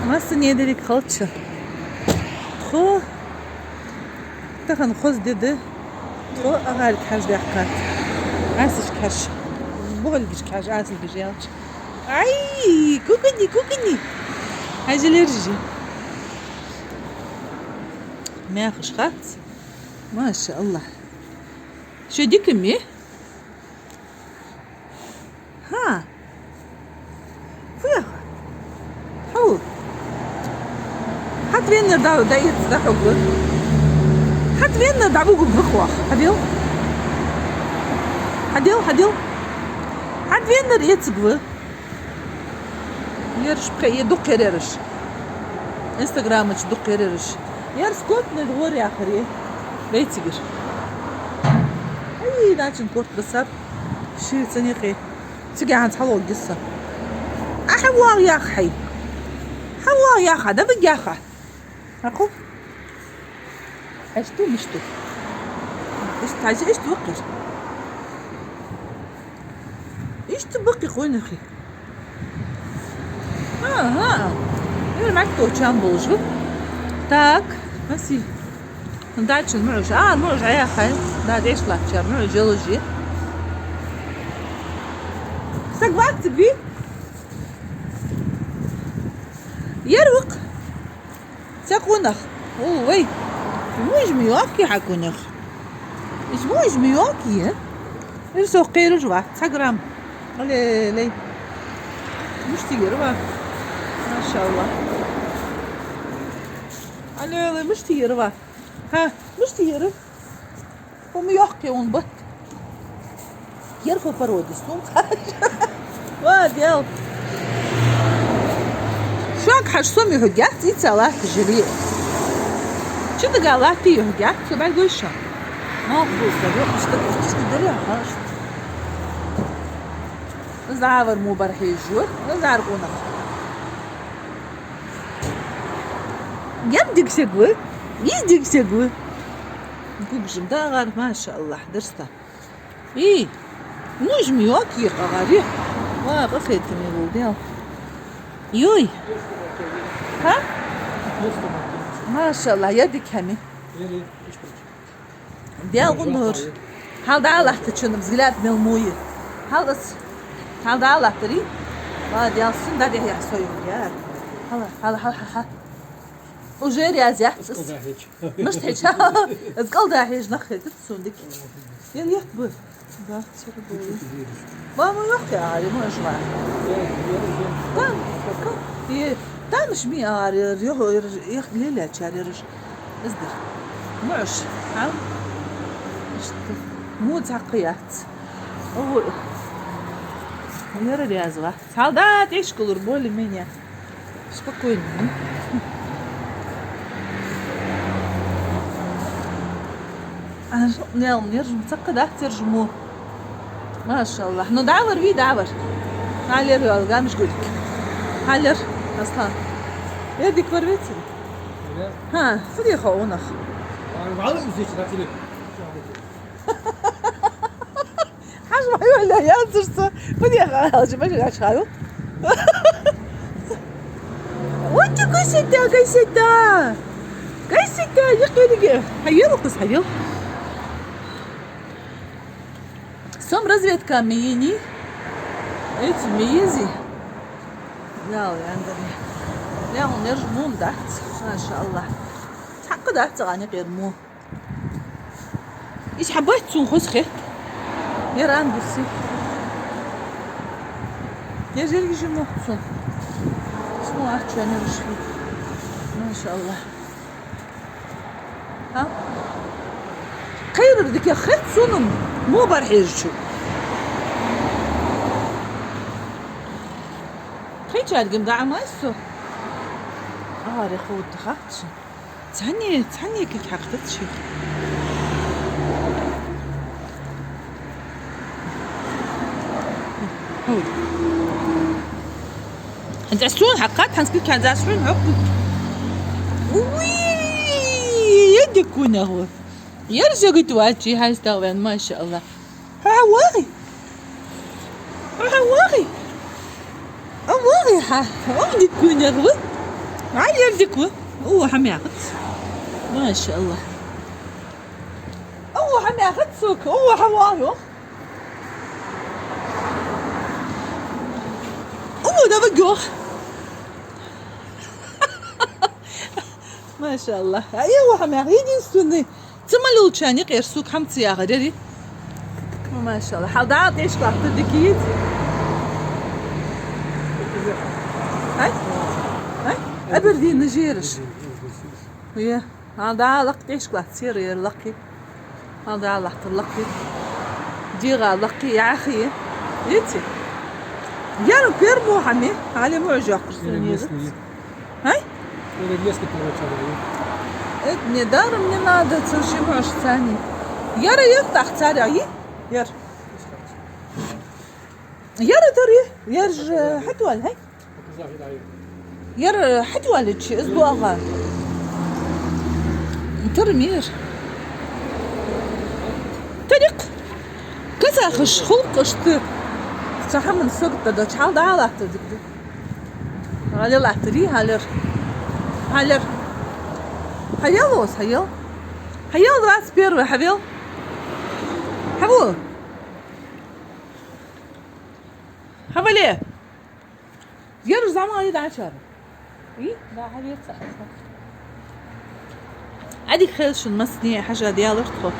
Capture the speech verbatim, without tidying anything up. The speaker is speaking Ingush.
Массане деррига халча. Тхо тахан хоза ди да. Тхо агӀарга хьажа даьккхад. Ӏасашка хьажа. БухӀалгашка хьажа, Ӏасилгаш аьлча. Ай, кукани, кукани. Хьажал, ераш. Мехаш хац. Маша Аллах. Шо дика ма йий? ХӀа. Фу яха? Хьо. Хьа тӀа веннар да, да, эца дӀахьогва. Хьа тӀа веннар дӀабугургва хьох. Хьадел. Хьадел, хьадел. Хьа тӀа веннар эцаргва. Ераш пхе, е дукха яр ераш. Инстаграма чу дукха яр ераш. Ер скотный двор яхар я. Вай цигара. Ай, начан корта басар. Ши цӀенекъе. Цига хӀанз хьалогӀа гиса. А хьавоагӀа яха хьай. ХьавоагӀа яха, да биг яха. Акху? Иштта, мишта? Иштта, хьажа, иштта вакхар. Иштта баккхий хойнахи. Ага. Ер матточам болжу. Так, маси. Дачун муж. А, муж аяхай. Да, деш лача, муж елужи. Саг вакци би? Ер вакх. Цхьа къонах. О, вай. Муж ма йоахкий хьа къонах. Иш муж ма йоахкий? Ир со кхераш ва. Цхьа грамм. Алле, лей. Мишта яр ва. Машаллах. Алле, лей, мишта яр ва. Хьа, мишта яр? Хьо ма йоахкий хьона бат. Ер хьо пародист, хьона хьажа. Ва, дел. Шуга хьажа, со ма юхьигяц, ица латта жили. Чу дага латта юхьигяц, со бӀаргагуш. Малх бу со, йо, иштта, иштта даре, хьажа. Из авар мо бар хьежа, из ар къонах. Ер дика саг ва, из дика саг ва. Гугжим дагӀар, машаллах, дарста. Ий, муж ма йоахкий хьа агӀар, ий. Ва, къахетаме вол дел. Йой. Хьа? Машаллах, ер дика хӀама я. Дел гӀуннар. Хьал дӀалаттачун взгляд мел мо я. Хьал ас. Хьал дӀалаттари. Ва, дел сун дӀадехьа со юхьа. Хьала, хьала, хьала, хьала, хьала. Уже ряз яц. Мишта хьеча? Из кӀалда хьежа нах хетар цун дика. Ер ехк ба. Да, сера боли. Ма ма йоахкий, а, ма жва. Тан, тан, е, танаш ми, а, ер, йо, ер, ехк лелячар ераш. Из дар. Муш, а? Иштта. Му цхьаккха яц. Ой. Ер ряз ва. Хьал да, тешкалур, более-менее. Спокойно. Аж нел нержим цакка да, тержимо. Машаллах. Ну, дӀавар, ви дӀавар. Хьалер, гамиш гулик. Хьалер, Аслан. Э, дик вар вецин? Хьа, фу дехо унах. Валу музыч на телефон. Хьажа ма йола, янзарца. Фу дехо, хьажа ма йола, хьажа. Ой, чу гасита, гасита. Гасита, я кхириге. Хьайел, кус хьайел. Сом разведка миини. Эти миизи. Ял, яндали. Ял, нерж мун дац. Машаллах. Цхьаккха дац, цхьа гӀани къер му. Иш хьабац цун хоза хет. Яран гуси. Я жерги жи мохцун. Смо арчу я нерушви. Машаллах. Хьа? Кхерар дика хет цунам. Мо бар хьежачу. Кхечаргим да амайсу. Аре ховт хатсу. Цхьанне, цхьанне кик хьакхтат ших. Хьо. ХӀанз аз цун хьакхат, хӀанз кик хӀанз аз цун хьакхат. Уй, я диккуй нахва. Ер жагит вачи хьайстагъвен, машааллах. Хьа вагӀи? Хьа вагӀи? А вагӀи хьа? Ох, диккуй нахва. Ай, ер дика ва. О, хьамехац. Машаллах. О, хьамехац, сука. О, хьавал, йох. О, давай, йох. Машаллах. Ай, о, хьамех. Единственный. Ца ма лулча никъ ер, сука, хьамца ягӀар яри. О, машаллах. Хьал дӀа тӀешкалахьтар дика йиц. Ай? Ай? Абар дийна жераш. Е. Хьал дӀа лакха тӀешкалахьт сера ер лакхи. Хьал дӀа лахьтар лакхи. ДегӀа лакхи, яхи. Видите? Яр первый хьами, али мужахъ. Ай? Или несколько начала. Это недаром не надо, цу шимаш цани. Яра яхтах царя, и? Яр. Яра тари, яр же хьатвал, хай? Яра хьатвал чи, из дуага. Тар мир. Тарик. Казахаш, хулкъаш ты. Цахаман сагта да, чхьал да лахта дик. Гьале латтари, гьалер. Гьалер. Хьаял оз, хьаял. Хьаял двадцать первый, хьавел. Хьаву. Хьавале. Ер зама и дачар. И? Да, хьавер ца. Адик хел шун масне хьажа диалар тхо.